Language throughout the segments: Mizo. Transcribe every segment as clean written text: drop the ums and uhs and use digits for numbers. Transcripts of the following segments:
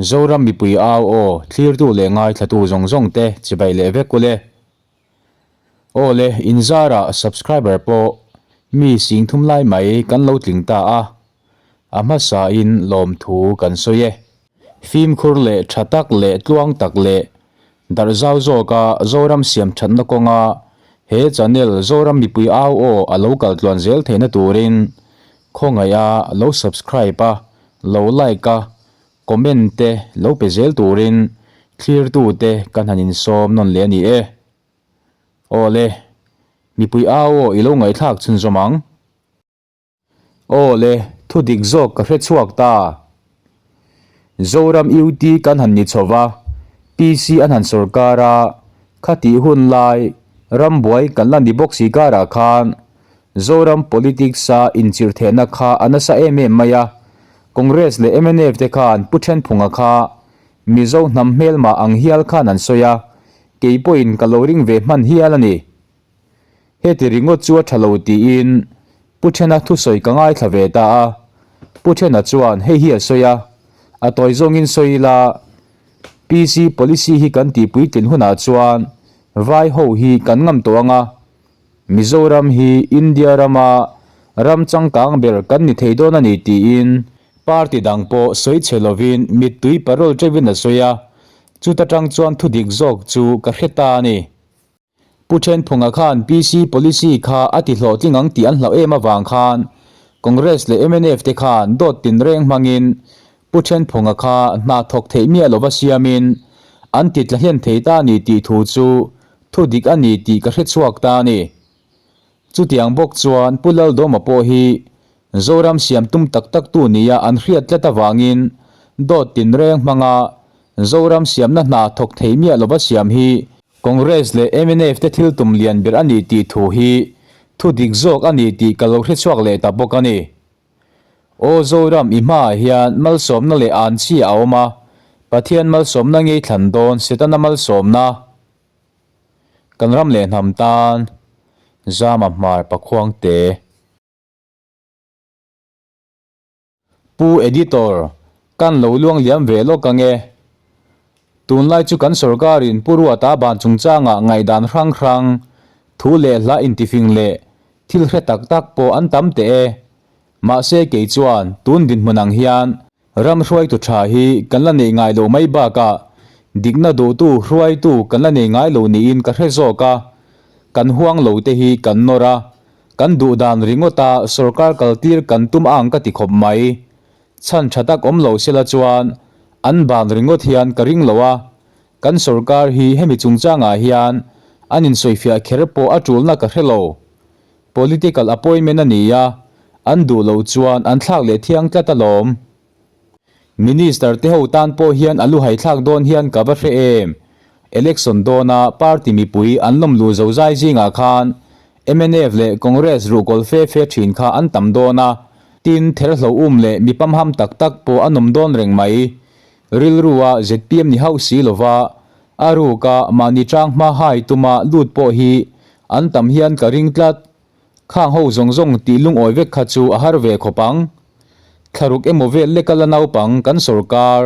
Zoram mipui au aw thlirtu leh ngaithlatu zawng zawng te chibai leh vek ule. Aw le, inzarah subscriber pawh mi singthum lai mai kan lo tling ta a, a hmasain lawmthu kan sawi e. Fimkhur leh tha tak leh tluang tak leh darh zau zawka Zoram siam thatna kawnga he channel Zoram mipui au aw a lo kal tluan zel theihna turin khawngaih a lo subscribe a, lo like a, comment te lo pe zel turin thlirtute kan han insawm nawn leh a ni e. Aw le, mipui au aw i lo ngaihthlak chhunzawm ang. Aw le, thu dik zawk ka hre chhuak ta. Zoram UT kan han ni chho va, PC an han sawrkar a, khatih hun lai rambuai kan la ni bawk si karah khan Zoram politics a inchirh thehna kha a nasa em em mai a. Congress leh mnf te khan Pu Thenphunga kha Mizo hnam hmelmah ang hial khan an sawi a, kei pawhin ka lo ring ve hman hial a ni. Heti ringawt chu a tha lo tiin Pu Thena thusawi ka ngaithla ve ta a. Pu Thena chuan hei hi a sawi a, a tawi zawngin sawi ila, PC policy hi kan tihpuitlin hunah chuan vai ho hi kan ngam tawh ang a, Mizoram hi India rama ram changkang ber kan ni thei dawn a ni tiin party dang pawh sawi chhe lovin mittui parole teuhin a sawi a, chuta tang chuan thudik zawk chu ka hre ta a ni. Pu Thenphunga khan PC policy kha a ti hlawhtling ang tih an hlauh em avang khan Congress leh mnf te khan dawt tinreng hmangin Pu Thenphunga kha hna thawk theih miah lova siamin an ti tla hlen thei ta a ni tih thu chu thu dik a ni tih ka hre chhuak ta a ni. Chutiang bawk chuan Pu Laldawma pawh hi Zoram siam tum tak tak tu nia an hriat tlat avangin dawt tinreng hmanga Zoram siamna hna thawk thei miah lova siam hi Congress leh mnf te thil tum lian ber a ni tih thu hi thu dik zawk a ni tih ka lo hre chhuak leh ta bawk a ni. Aw Zoram i hmaah hian malsawmna leh an chi a awm a, Pathian malsawmna ngei thlan dawn Setana malsawmna kan ram leh hnam tan Zama Hmar Pakhuangte. Pu Editor, kan lo luang liam ve lawk ang e. Tunlai chu kan sorkarin Pu Ruata ban chungchangah ngaihdan hrang hrang, thu leh hla intifing leh thil hre tak tak pawh an tam teh e. Mahse kei chuan tun dinhmun ang hian ram hruaitu tha hi kan la neih ngai lo mai bakah dikna duhtu hruaitu kan la nei ngai lo niin ka hre zawk a. Kan huang lo te hi kan nawr a, Kan duh dan ringawta sorkar kaltir kan tum ang ka ti khawp mai. Chhan tha tak awm lo sela chuan an ban ringawt hian ka ring lo a, kan sorkar hi hemi chungchangah hian an insawifiah kher pawh a tulna ka hre lo. Political appointment a ni a, an duh loh chuan an thlak leh thiang tlat alawm. Minister te ho tan pawh hian a lu haithlak dawn hian ka va hre em. Election dawna party mipui an lawm lu zo zai zingah khan mnf leh Congress ruhkawl fe fe thin kha an tam dawn a, tin therhlo um leh mi pamham tak tak pawh an awm dawn reng mai. Rilrua zpm ni hauh si lova a ruka mahni tang hma hai tuma lut pawh hi an tam hian ka ring tlat. Khang ho zawng zawng tih lungawi vek kha chu a har ve khawp ang. Thlaruk emaw vel leka la naupang kan sawrkar,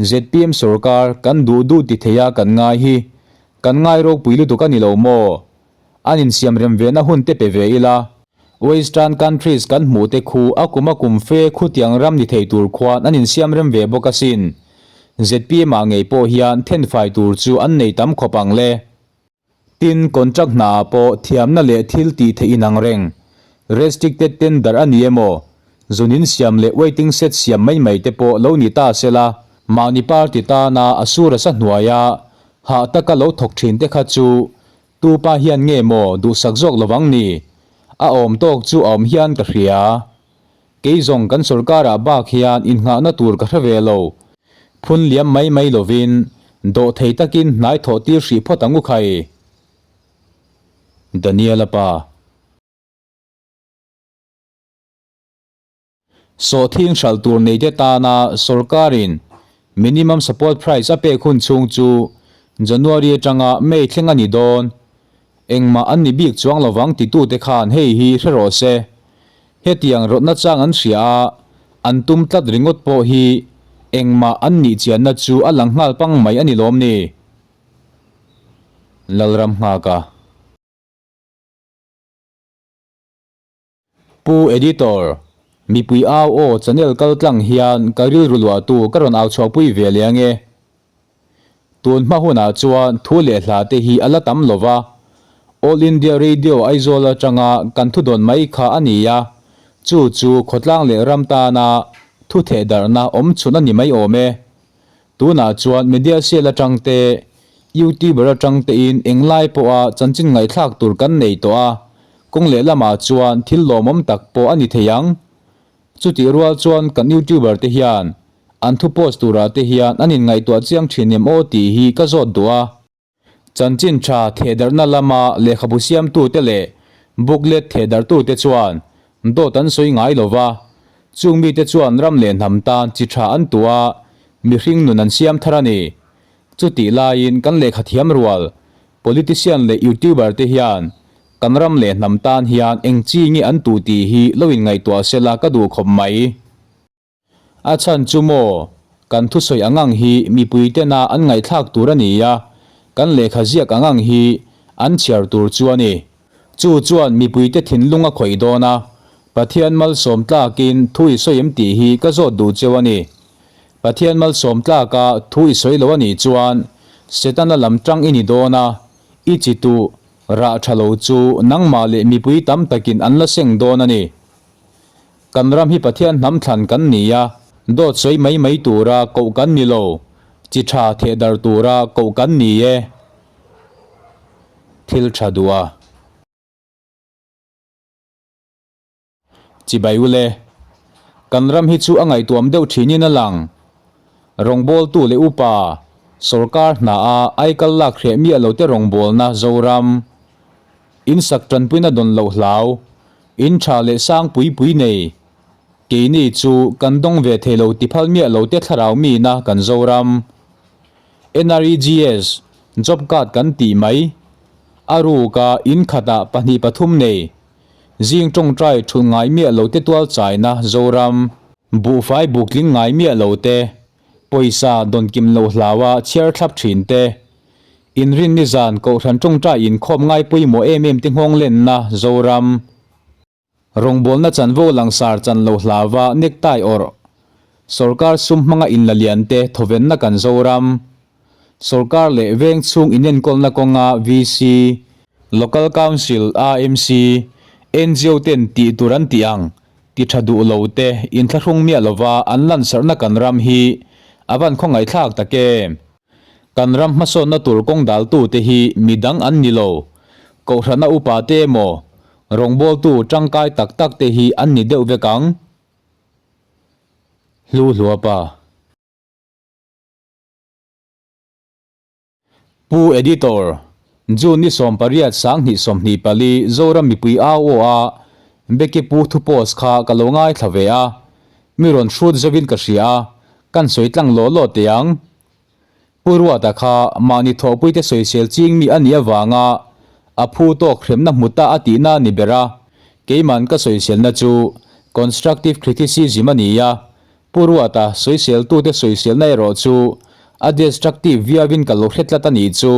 zpm sawrkar kan duh duh ti thei a kan ngai hi kan ngai ropui lutuk a ni lo maw? An insiam rem ve na hun te pe ve ila. Western countries kan hmuh te khu a kum a kum fe khutiang ram ni thei tur khuan an insiam rem ve bawk asin. Zpm ah ngei pawh hian thenfai tur chu an nei tam khawp ang le. Tin, contract hnaah pawh thiamna leh thil tih theih inang reng, restricted tender a ni emaw, zunin siam leh waiting shed siam mai mai te pawh lo ni ta sela, mahni party tana a sur a sa hnuaia hah taka lo thawk thin te kha chu tu pa hian nge maw duhsak zawk lovang ni? A awm tawk chu a awm hian ka hria. Kei zawng kan sorkarah bak hian innghahna tur ka hre ve lo. Phun liam mai mai lovin dawh thei takin hnai thawh tir hrih phawt ang u khai. Daniela pa. Sawhthing hralh tur neite tana sorkarin minimum support price a pek hun chhung chu January atanga May thleng a ni dawn. Engmah an ni bik chuang lovang titute khan hei hi hre rawh se. Hetiang rawtna chang an hria a, an tum tlat ringawt pawh hi Engmah an nih chianna chu a lang nghal pang mai a ni lawm ni? Lalram nghaka. Pu Editor, mipui au aw channel kal tlang hian ka rilru luahtu ka rawn au chhuahpui ve leh ange. Tun hma hunah chuan thu leh hla te hi a la tam lo va, All India Radio Aizawl atanga kan thu dawn mai kha a ni a, chu chu khawtlang leh ram tana thu thehdarhna awm chhun a ni mai awm e. Tunah chuan media cell atang te, youtuber atang tein englai pawha chanchin ngaihthlak tur kan nei tawh a, kawng lehlamah chuan thil lawmawm tak pawh a ni thei ang. Chutih rual chuan kan youtuber te hian an thu post turah te hian an inngaihtuah chiang thin em aw tih hi ka zawt duh a. Chanchin tha thehdarhna lama lehkhabu siamtute leh booklet thehdarhtute chuan dawt an sawi ngai lo va, chung mite chuan ram leh hnam tan chi tha an tuah a, mihring nun an siam thar a ni. Chutih laiin kan lehkha thiam rual, politician leh youtuber te hian kan ram leh hnam tan hian eng chi nge an tuh tih hi lo inngaihtuah sela ka duh khawp mai. A chhan chu maw, kan thusawi ang ang hi mipui tena an ngaihthlak tur a ni a, kan lehkha ziak ang ang hi an chhiar tur chu a ni. Chu chuan mipuite thinlung a khawih dawn a, Pathian malsawm tlakin thu i sawi em tih hi ka zawt duh cheu a ni. Pathian malsawm tlaka thu i sawi lo a nih chuan Setana lam tang i ni dawn a, i chi tuh rah tha lo chu nangmah leh mipui tam takin an la seng dawn a ni. Kan ram hi Pathian hnam thlan kan ni a, dawt sawi mai mai tura koh kan ni lo, chi tha theh dar tura koh kan ni e. Thil tha duh a. Chibai ule. Kan ram hi chu a ngaihtuam deuh thinin a lang. Rawngbawltu leh upa, sawrkar hna a aikal lak hreh miah lo te rawngbawlna Zoram. In sak tanpuina dawn loh hlau. In tha leh sang pui pui nei. Keini chu kan dawng ve thei lo ti phal miah lo te thlarau mina kan Zoram. NREGS, Job card kan tih mai. A ruka in khatah pahnih pathum nei. Zing tawngtai thulh ngai miah lo te tual chaina Zoram. Buhfai buk tling ngai miah lo te, pawisa dawn kim lo hlaua chhiar thlap thin te. Inrinni zan Kohhran tawngtai inkhawm ngai pawimawh em em te nghawng lenna Zoram. Rawngbawlna chanvo langsar chan lo hlauva necktie awrh, sawrkar sum hmanga inla lian te thawvenna kan Zoram. Sawrkar leh veng chhung inenkawlna kawnga VC, Local Council, AMC, ngo ten tih tur an tih ang ti tha duh lo te inthlahrung miah lova an lansarhna kan ram hi a van khawngaihthlak tak em? Kan ram hmasawnna tur kawng daltute hi mi dang an ni lo. Kohhrana upate emaw, rawngbawltu tangkai tak tak te hi an ni deuh vek ang. Hlu hluapa. Pu Editor, June ni 18 2024 Zoram mipui au aw a Becky Pu thu post kha ka lo ngaithla ve a, mi rawn hrut zovin ka hria a, kan sawi tlang law law teh ang. Pu Ruata kha mahni thawhpuite sawisel ching mi a nih avanga a phu tawk hremna hmu ta a tihna a ni ber a, keiman ka sawiselna chu constructive criticism a ni a, Pu Ruata, sawiseltute sawiselna erawh chu a destructive viauin ka lo hre tlat a nih chu.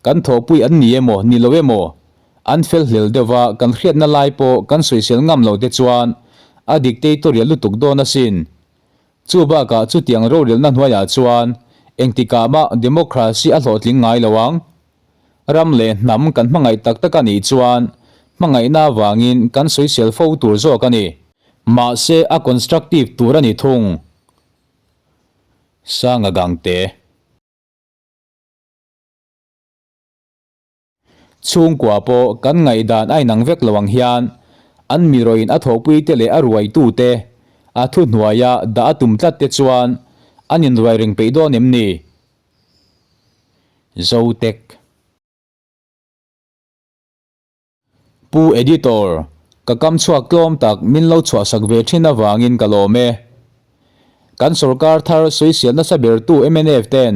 Kan thawhpui an ni emaw, ni lo emaw, an fel hlel deuh a, kan hriatna lai pawh kan sawisel ngam lo te chuan a dictatorial lutuk dawn asin. Chu bakah chutiang rorelna hnuaiah chuan engtikah mah democracy a hlawhtling ngai lo ang. Ram leh hnam kan hmangaih tak tak a nih chuan hmangaihna avangin kan sawisel fo tur zawk a ni. Mahse a constructive tur a ni thung. Sanga Gangte. Chhungkua pawh kan ngaihdan a inang vek lo ang hian an mirawhin a thawhpuite leh a ruaitute a thuhnuaia dah a tum tlat te chuan an inruai reng peih dawn em ni? Zotek. Pu Editor, ka kam chhuak tlawm tak min lo chhuahsak ve thin avangin ka lawm e. Kan sorkar thar sawisel nasa bertu mnf ten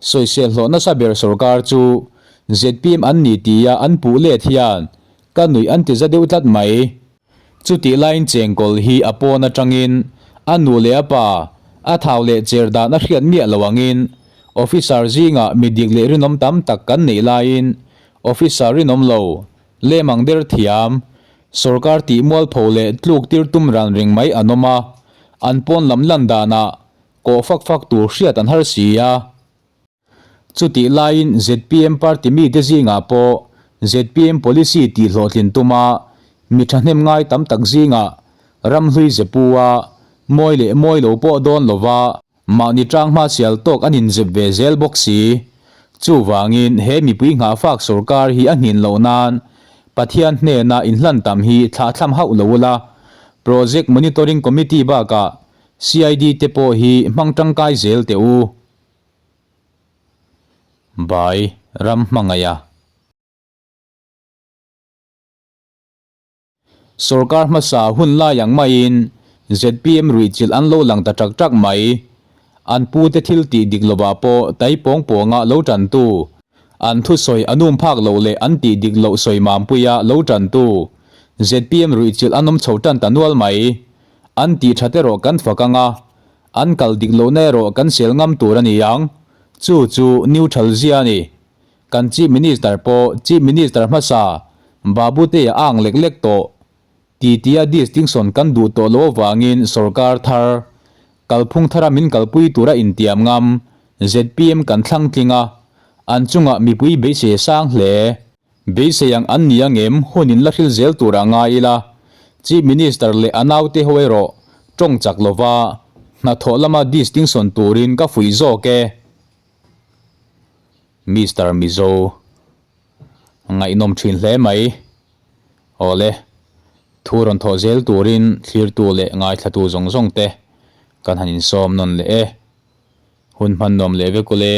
sawisel hlawh nasa ber sorkar chu zpm an ni tia an puh let hian ka nuih an ti za deuh tlat mai. Chutih laiin chengkawl hi a pawn atangin a nu leh a pa, A thau leh cher dan a hriat miah lo angin officer zingah mi dik leh rinawm tam tak kan neih laiin officer rinawm lo, lem ang der thiam, sorkar tih mualpho leh tluk tir tum ran reng mai an awm a, an pawn lam lan danah kawh fak fak tur hriat an har si a. Chutih laiin zpm party mite zingah pawh zpm policy tih hlawhtlin tuma mi thahnem ngai tam tak zingah ramhlui zepu a mawi leh mawi lo pawh dawn lova mahni tang hma sial tawk an inzep ve zel bawk si. Chuvangin he mipui nghahfak sorkar hi a nghin loh nan Pathian hnena inhlan tam hi thlahthlam hauh lo ula, Project Monitoring Committee bakah CID te pawh hi hmang tangkai zel teh u. Bai ram hmangaih a. Sorkar hmasa hun lai ang maiin zpm ruihchilh an lo lang ta ṭak ṭak mai. An pute thil tih dik lovah pawh tai pawng pawnga lo ṭantu, an thusawi a num phak loh leh an tih dik loh sawi mampuia lo ṭantu zpm ruihchilh an awm chho ṭan ta nual mai. An tih ṭhat erawh kan fak ang a, An kal dik lohna erawh kan sel ngam tur a ni ang. Chu chu neutral zia a ni. Kan Chief Minister pawh Chief Minister hmasa Babutea a ang lek lek tawh. Titia distinction kan duh tawh loh avangin sorkar thar, kalphung thara min kalpui tura intiam ngam zpm kan thlang tling a, an chungah mipui beisei a sang hle. Beisei ang an ni ang em hun in la hril zel tur a ngai ila, Chief Minister leh a naute ho erawh tawng chak lova hnathawh lama distinction turin ka fuih zawk e. Mister Mizo. Ngaihnawm thin hle mai. Awle, thu rawn thawh zel turin thlirtu leh ngaithlatu zawng zawng te kan han insawm nawn leh e. Hun hman nuam leh vek ule.